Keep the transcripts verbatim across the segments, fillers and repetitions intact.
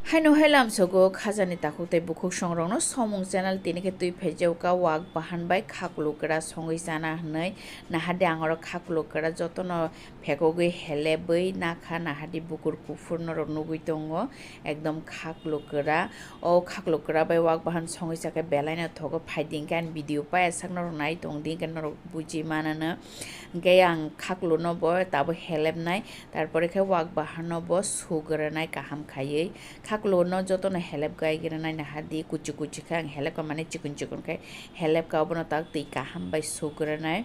Haino hai lamsogo khajani takhuk tei bukhuk songrokno Somung channel tini khe twi phaijao ka wak bahan bai khaklu kwra songwi chana hwnwi. Nahadi ang oro khaklu kwra jotono phekogwi helebwi nakha, nahadi bukur kuphur norok nugwi tongo, ekdom khaklu kwra. O khaklu kwra bai wak bahan songwi chakhe belai no thogo, phaidi hwnkhe ani video paya sak norok nai tongdi hwnkhe norok buji manano. Hwnkhe ang khaklu no bo tabo helepnai, tarpore khe wak bahan no bo sugranai kaham khaiwi. Khaklu no jotono helep gai granai, nahadi kuchi kuchi khe ang helepka, mane chikon chikon khe helepka, obono tak twi kaham bai sugranai.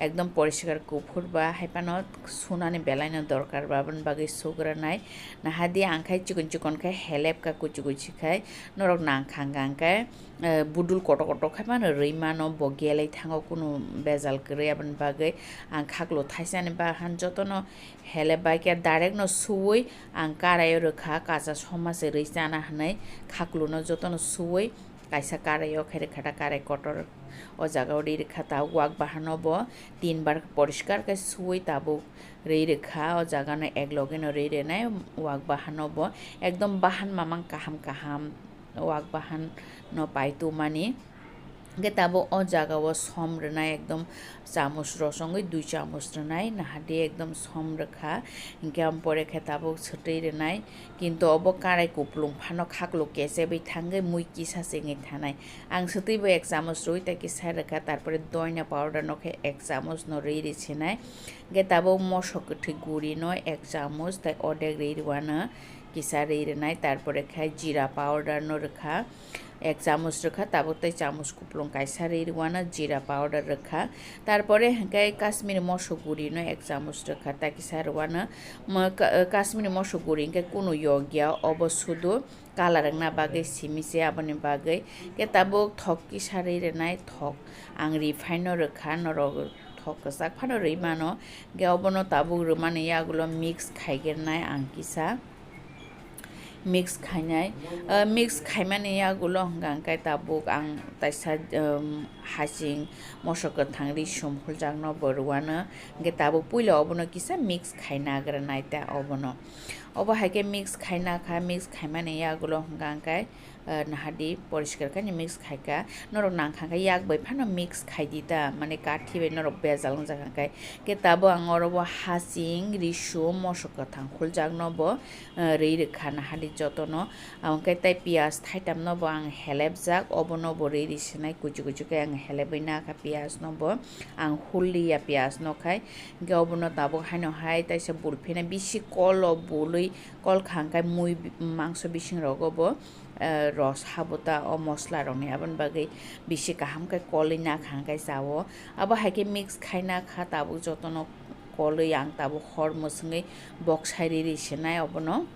Ekdom poriskar kuphur ba hai phano sunani belai no dorkar ba, aboni bagwi sugranai. Nahadi ang khai chikon chikon khai helepka kuchi kuchi khai, norok nang kha hwnkha hwnkhe, eh, budul kotor kotor khai phano rwi mano, bo gelai thango kunu bejal kwrwi, aboni bagwi ang khaklu thaisani bahan jotono helep bai khe direct no suwi ang karai o rwkha, kacha soma se rwi chana hwnwi khaklu no jotono suwi kaisa karai o khe rwkha ta, karai kotor. O jaga o ri rwkha ta wak bahan no bo tin bar poriskar khe suwi tabuk rwi rwkha, o jaga no ek loge no rwi rwnai wak bahan no bo ekdom bahan mamang kaham kaham wak bahan no pai tumani. Hwnkhe tabuk o jaga o som rwnai ekdom chamus rosongwi dui chamus rwnai, nahadi ekdom som rwkha, hwnkhe ampore khe tabuk swtwi rwnai. Kintu obo karai kuplung phano khaklu kechebwi thangwi mui kisa se wngwi thanai. Ang swtwi bo ek chamus rwi tei kisa rwkha, tarpore doina powder no khe ek chamus no rwi rwi sinai. Hwnkhe tabuk moso kwthwi guri no ek chamus tei odek rwi rwano kisa rwi rwnai, tarpore khe jira powder no rwkha ek chamus rwkha, tabuk tei chamus kuplung kaisa rwi rwano jira powder rwkha, tarpore hwnkhe Kashmiri moso guri no ek chamus rwkha, ta kisa rwano. Mo-, ka-, Kashmiri moso guri hwnkhe kunu yokya, obo sudu colour wngna bagwi simi se, aboni bagwi khe tabuk thok kisa rwi rwnai, thok ang refine no rwkha, norok thok kwchak phano rwi mano. Hwnkhe obono tabuk rwmani yagulo mix khaigirnai ang kisa. Mix khainai, ah, mix khaimani yagulo hwnkha hwnkhe tabuk ang taisa, um, hasing moso kwthang risum huljakno bo rwano. Hwnkhe tabuk puila obono kisa mix khaina agranai ta obono. Obo hai khe mix khaina kha, mix khaimani yagulo hwnkha hwnkhe, ah, nahadi poriskar khe ani mix khaikha. Norok nang kha khe yak bai phano mix khaidi ta, mane kathi bai norok bejal wngjak kha khe. Khe tabuk ang oro bo hasing, risum, moso kwthang huljakno bo, ah, rwi rwkha nahadi jotono. Abo khe tei piyaj thaitam no bo ang helepjak, obono bo rwi rwi sinai, kuchu kuchu khe ang helepwi nakha piyaj no bo. Ang hul liya piyaj no khai. Hwnkhe obono tabuk haino hai taisa bulphina bisi kol o bului kol kha hwnkhe mui mangso bising rogo bo, eh, ros habo ta o mosla rokni, aboni bagwi bisi kaham khe kolwi nakha hwnkhe chao. Abo hai khe mix khai nakha tabuk jotono kolwi ang tabuk hor mwswngwi boksai riri sinai obono.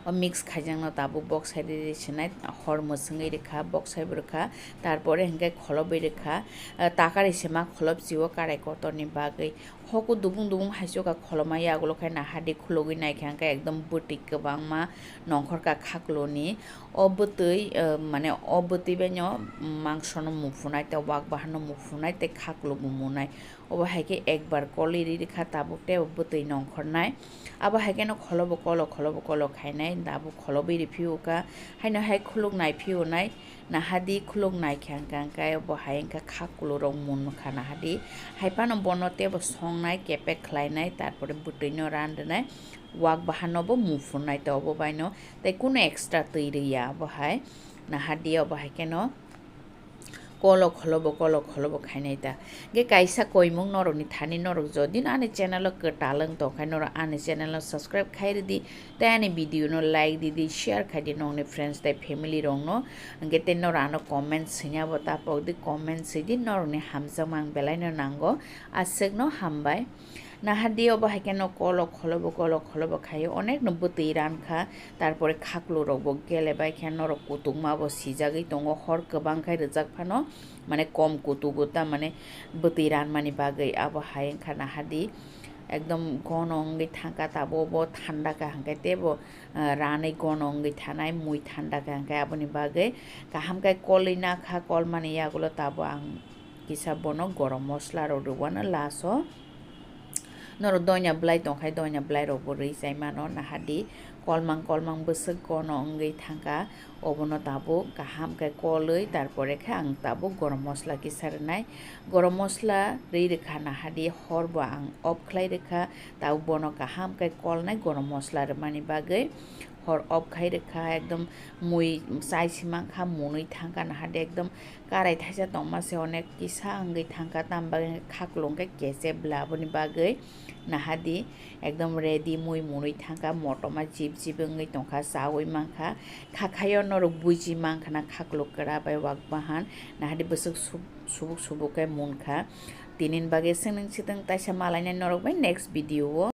O mix khaijakno tabuk boksai riri sinai hor mwswngwi rikha, boksai bo rikha. Tarpore hwnkhe kholobwi rikha, eh, takari se ma kholop chio karai kotorni bagwi. Hoko dubung dubung hai se kholoma yagulo khe nahadi khulugwi naikha hwnkhe ekdom bwtwi kwbangma nongkhorkha khakloni. O bwtwi, eh, mane o bwtwi baino mangsono muphunai tei wak bahanno muphunai tei khaklu bo munai. Obo hai khe ekbar kolwi riri kha tabuk tei bwtwi nongkhornai. Abo hai kheno kholobo kolo, kholobo kolo khainai, tabuk kholobwi riphiyo kha. Haino hai khuluk naiphiyonai. Nahadi khuluk naikha hwnkha hwnkhe bo hai wngkha khaklurok mun wngkha nahadi. Hai phano bono teibo songnai, kepek khlainai, tarpore bwtwino ran rwnai, wak bahanno bo muphunai tei obo baino tei kunu extra twi rwya obo hai. Nahadi obo hai kheno kolo kholobo, kolo kholobo khainai ta. Hwnkhe kaisa koimung norokni thani norok jodi no ani channel o kwtal wng tongkha norok ani channel no subscribe khai rwdi. Tei ani video no like di di, share khai di nokni friends tei family rok no. Hwnkhe tei norok ano comment swina bo ta pok di, comment swi di, norok ni hamjakma ang belai no nango. Aswk no hambai. Nahadi obo hai kheno kolo kholobo, kolo kholobo khai onek no bwtwi ran kha. Tarpore khaklu rok bo gele bai khe norok kutung ma bo sijagwi tongo, hor kwbang khai rwjak phano. Mane kom kutugo ta mane bwtwi ranmani bagwi abo hai wngkha nahadi ekdom gono wngwi thangkha tabuk bo thanda kaham khe teibo, ah, ranwi gono wngwi thanai mui thanda kaham khe aboni bagwi kaham khe kolwi nakha kolmani yagulo tabuk ang kisa bono gorom mosla rok rwano last o. Norok doina bwlai tongkhai, doina bwlai rokbo rwi chai mano, nahadi kolmang kolmang bwswk gono wngwi thangkha. Obono tabuk kaham khe kolwi, tarpore khe ang tabuk gorom mosla kisa rwnai. Gorom mosla rwi rwkha, nahadi horbo ang off khlai rwkha, tabuk bono kaham khe kolnai gorom mosla rwmani bagwi. Hor off khai rwkha, ekdom mui chai si mankha, munwi thangkha, nahadi ekdom karai thaisa tongma se onek kisa wngwi thangkha, tamo bagwi khaklung khe kechep bla, aboni bagwi nahadi ekdom ready mui munwi thangkha, motoma jip jip wngwi tongkha, chaui mankha. Khakhaio norok buji mankha na khakluk kwra bai wak bahan, nahadi bwswk sub-, subuk subuk khe munkha. Tinini bagwi swngning swtwng taisa malainai norok bai next video o.